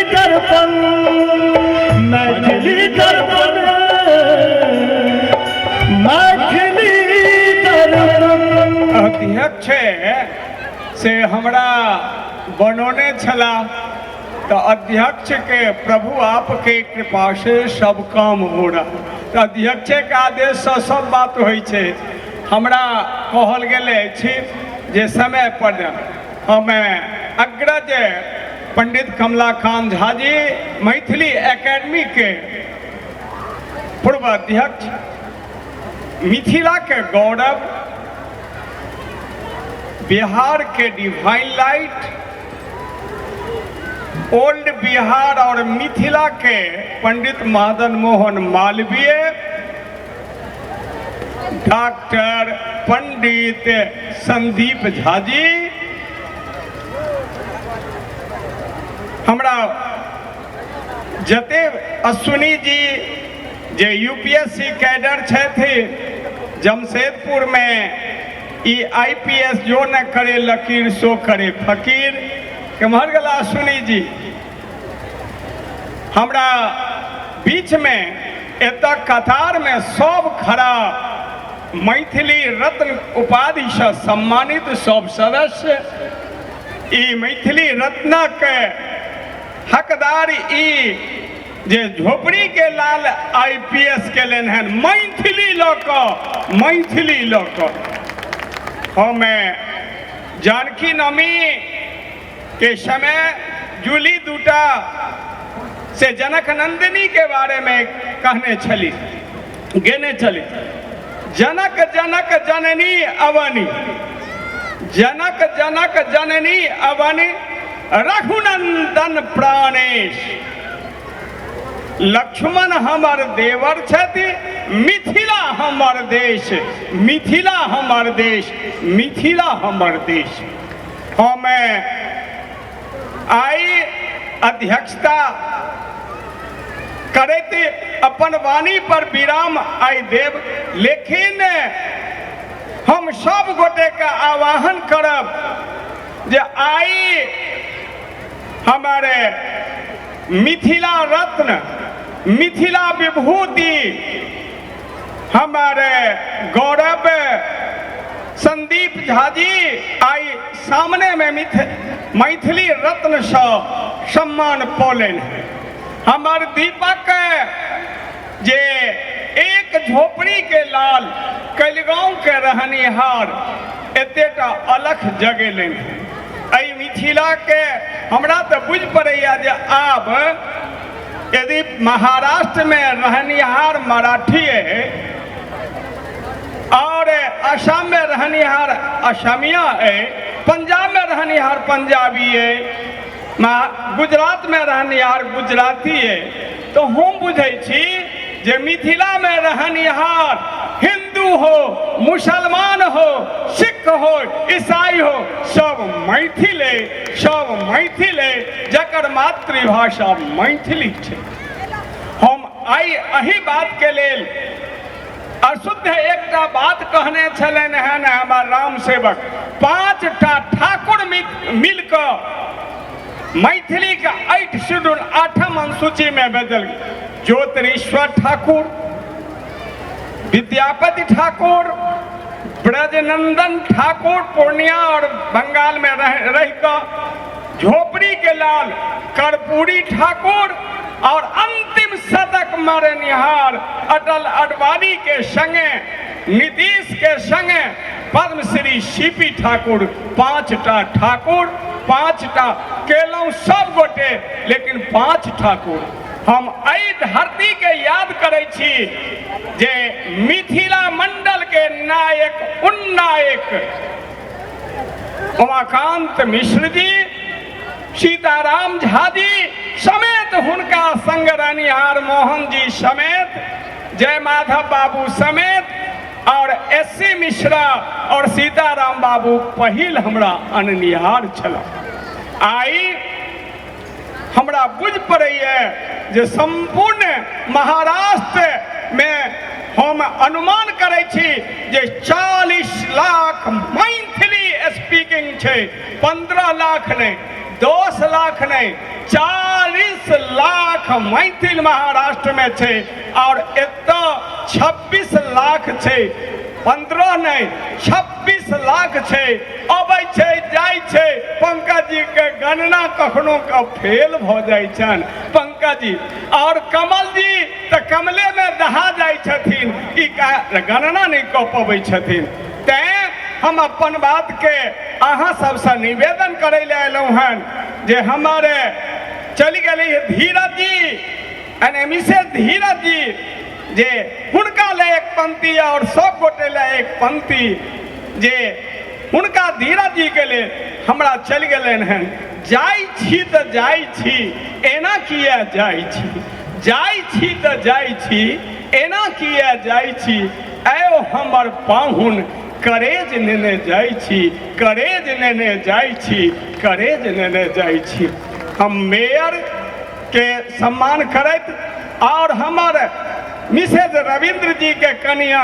दर्पण, मैथिली दर्पण, मैथिली दर्पण। अध्यक्ष से हमरा बनौने छलाह तऽ अध्यक्ष के प्रभु आपके कृपा से सब काम हो रहा। तऽ अध्यक्षे के आदेशसँ सब बात होइ छै। हमरा कहल गेल अछि जे समय पर हम अग्रज पंडित कमलाकांत झा जी, मैथिली एकेडमी के पूर्व अध्यक्ष, मिथिला के गौरव, बिहार के डिवाइन लाइट, ओल्ड बिहार और मिथिला के पंडित मदन मोहन मालवीय, डॉक्टर पंडित संदीप झा जी, हमरा जते अश्विनी जी जे यूपीएससी कैडर छथि जमशेदपुर में, ई आईपीएस जो न करे लकीर सो करे फकीर। केम्हर गेला अश्विनी जी? हमरा बीच में एतऽ कतार में सब खड़ा मैथिली रत्न उपाधिसँ सम्मानित सब सदस्य, ई मैथिली रत्नक हकदार ई जे झोपड़ी के लाल आईपीएस केलनि हन मैथिली लऽ कऽ, मैथिली लऽ कऽ। हम जानकी नवमी के समय जूली दूटा से जनक नंदिनी के बारे में कहने छली, गेने छली, जनक जनक जननी अवनी, जनक जनक जननी अवनी, रघुनंदन प्राणेश, लक्ष्मण हमर देवर छथि, मिथिला हमर देश, मिथिला हमर देश, मिथिला हमर देश। हम आइ अध्यक्षता करैत अपन वाणी पर विराम आइ देब, लेकिन हम सब गोटेके आह्वान करब जे आइ हमारे मिथिला रत्न, मिथिला विभूति, हमारे गौरव संदीप झा जी आइ सामने में मैथिली रत्न सँ सम्मान पौलनि। हमर दीपक जे एक झोपड़ी के लाल, कलिगांव के रहनिहार, एतेटा अलख जगेलनि एहि मिथिला के। हमरा तऽ बुझि पड़ैया जे आब यदि महाराष्ट्र में रहनिहार मराठी अइ और असम में रहनिहार असमिया अइ, पंजाब में रहनिहार पंजाबी अइ, गुजरात में रहनिहार गुजराती अइ, तऽ हम बुझै छी जे मिथिला में रहनिहार हिंदू हो, मुसलमान हो, सिख हो, ईसाई हो, सब मैथिल अइ, सब मैथिल अइ, जकर मातृभाषा मैथिली छै। हम आइ एहि बातके लेल अशुद्ध एकटा बात कहने छलनि हेँ हमर राम सेवक, 5टा ठाकुर मिल कऽ मैथिली के 8 शेड्यूल 8म अनुसूची में बदल। ज्योतिरीश्वर ठाकुर, विद्यापति ठाकुर, ब्रजनंदन ठाकुर पूर्णिया और बंगाल में रह कऽ, झोपड़ी के लाल कर्पूरी ठाकुर और अंतिम शतक मारनिहार अटल अडवाणी के संगे, नीतीश के संगे पद्मश्री सीपी ठाकुर। 5टा ठाकुर, 5टा केलहुँ सब गोटे, लेकिन 5 ठाकुर। हम एहि धरती के याद करै छी जे मिथिला मंडल के नायक उन्नायक उमाकांत मिश्र जी, सीताराम झा जी समेत हुनका संग रहनिहार मोहन जी समेत, जय माधव बाबू समेत और एस सी मिश्रा और सीताराम बाबू पहिल हमरा अननिहार छल। आइ हमरा बुझ पड़ैए जे सम्पूर्ण महाराष्ट्र में हम अनुमान करै छी जे 40 लाख मैथिली स्पीकिंग छै, 15 लाख नहि, 10 लाख नहि, 40 लाख मैथिल महाराष्ट्रमे छै आओर एतऽ 26 लाख छै। 15 नहि, 26 लाख छै। अबै छै, जाइ छै। पंकज जी के गणना कखनो के फेल भऽ जाइ छनि पंकज जी, आओर कमल जी तऽ कमले मे दहा जाइ छथिन, ई गणना नहि कऽ पबै छथिन। तैं हम अपन बात के अहाँ सबसँ निवेदन करै लए अयलहुँ हन जे हमर चलि गेलै धीरज जी एंड मिसेज धीरज जी, जे हुनका ले एक पंक्ति और सब गोटे ले एक पंक्ति, जे हुनका धीरज जी के लेल हमरा चलि गेलनि हन। जाइ छी तऽ जाइ छी, एना किया जाइ छी, जाइ छी तऽ जाइ छी, एना किया जाइ छी, आयो हमर पाहुन करेज नेने जाइ छी, करेज नेने जाइ छी, करेज नेने जाइ छी। हम मेयर के सम्मान करैत और हमर मिसेज रविंद्र जी के कनिया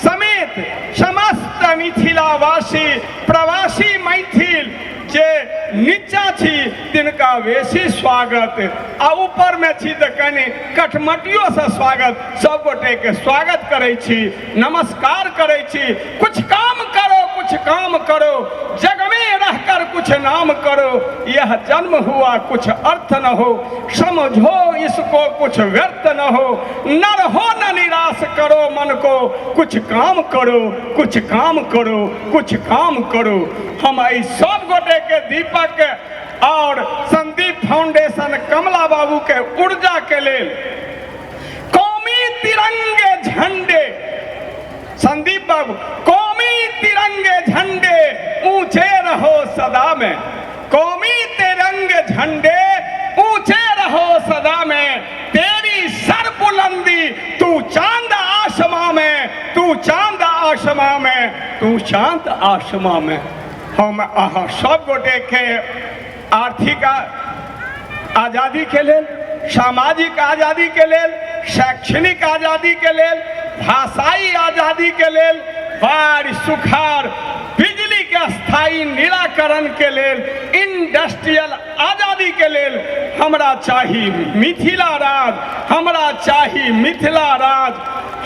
समेत समस्त मिथिलावासी प्रवासी मैथिल जे नीचा छी तिनका बेसी स्वागत, आ ऊपर में छी तऽ कनि कठमटियो से स्वागत, सब गोटे के स्वागत करै छी, नमस्कार करै छी। कुछ काम करो, कुछ काम करो, जग में रहकर कुछ नाम करो, यह जन्म हुआ कुछ अर्थ न हो, समझो इसको कुछ व्यर्थ न हो, नर हो न निराश करो मन को, कुछ काम करो, कुछ काम करो, कुछ काम करो। हम एहि सब गोटे के दीपक और संदीप फाउंडेशन कमला बाबू के ऊर्जा के लेल कौमी तिरंगे झंडे, संदीप बाबू, कौमी तिरंगे झंडे ऊंचे रहो सदा में, कौमी तिरंगे झंडे ऊंचे रहो सदा में, तेरी सर बुलंदी तू चांद आसमां में, तू चांद आसमां में, तू चांद आसमां में। हम अहाँ सब गोटे के आर्थिक आजादी के लेल, सामाजिक आजादी के लेल, शैक्षणिक आजादी के लेल, भाषाई आजादी के लेल, बाढ़ि सुखाड़ बिजली के स्थायी निराकरण के लेल, इंडस्ट्रियल आजादी के लेल हमरा चाही मिथिला राज, हमरा चाही मिथिला राज।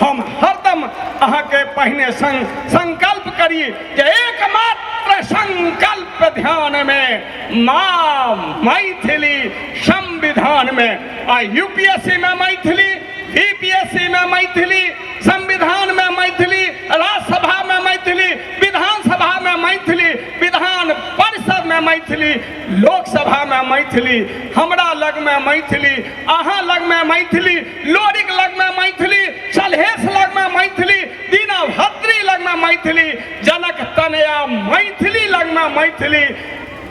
हम हरदम अहाँके पहिने संकल्प करी जे एकमात्र संकल्प ध्यान में माँ मैथिली संविधान में, आ यूपीएससी में मैथिली, बीपीएससी में मैथिली, संविधान में मैथिली, राज्यसभा में मैथिली, विधानसभा में मैथिली, विधान परिषद में मैथिली, लोकसभा में मैथिली, हमरा लग में मैथिली, अहाँ लग में मैथिली, लोरिक लग में मैथिली, सलहेश लग में मैथिली, दीना भद्री लग में मैथिली, जनक तनया मैथिली लग में मैथिली,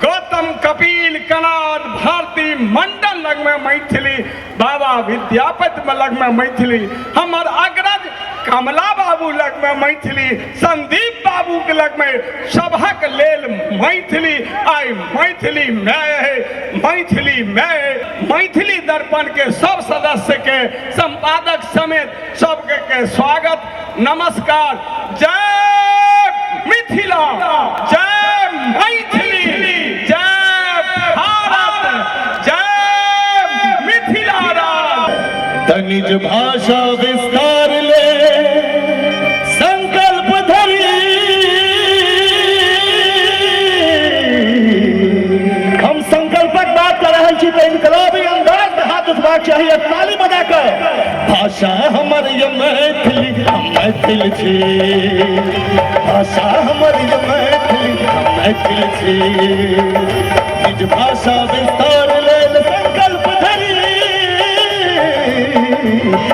गौतम कपिल कनाद भारती मंडल लग में मैथिली, बाबा विद्यापति में लग में मैथिली, हमर अग्रज कमला बाबू लग में मैथिली, संदीप बाबू के लग में, सभक लेल मैथिली। आई मैथिली मैं है, मैथिली मैं, मैथिली दर्पण के सब सदस्य के संपादक समेत सबके के स्वागत, नमस्कार। जय मिथिला, जय मैथिली, जय भारत, जय मिथिला राज। तनिज भाषा विस्तार ले संकल्प धरी, हम संकल्पक बात कर रहल छी तऽ इनकलाबी अंदाज में हाथ उठबाक चाही आ ताली बजा कऽ। भाषा हमर ये मैथिली, हम मैथिल छी, भाषा हमर ये मैथिली, हम मैथिल छी, निज भाषा विस्तार लेल संकल्प धरी,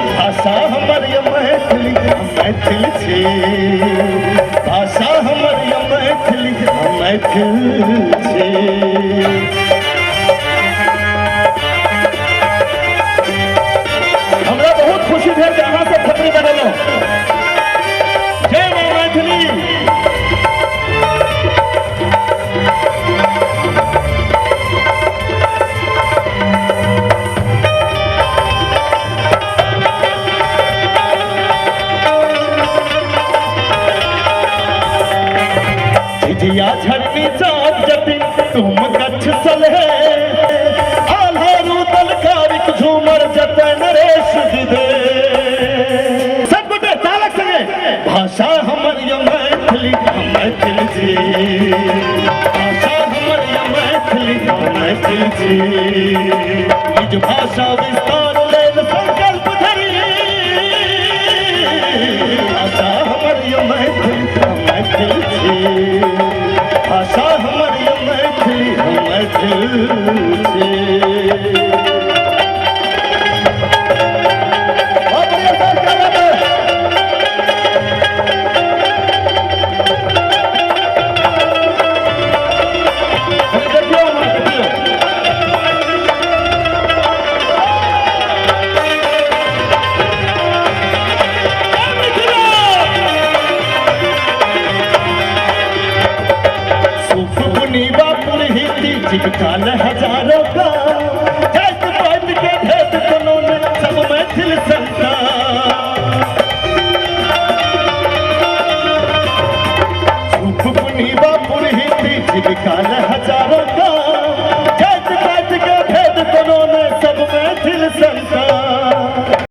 भाषा हमर ये मैथिली, हम मैथिल छी, भाषा हमर ये मैथिली, हम मैथिल छी। हमरा बहुत खुशी भेल जे अहाँ सब खत्री बनेलहुँ। जय माँ मैथिली। झिझिया झरनी चाँद जटिन तुम कच्छ सलहे, आल्हा रूदल कारिक झूमर छी। निज भाषा विस्तार लेल संकल्प धरी, भाषा हमर यौ मैथिली, हम मैथिल छी। भाषा हमर यौ मैथिली, हम मैथिल छी। बहुत बढ़िया सर, क्या बात है। अरे देखियौ अहाँ, देखियौ। जय मिथिला! सुख बुनी बापुर हिंदी जीविका ले हजारों का, जात पात के भेद कोनो ने, सब मैथिल संतान। सुख बुनी बापुर हिंदी जीविका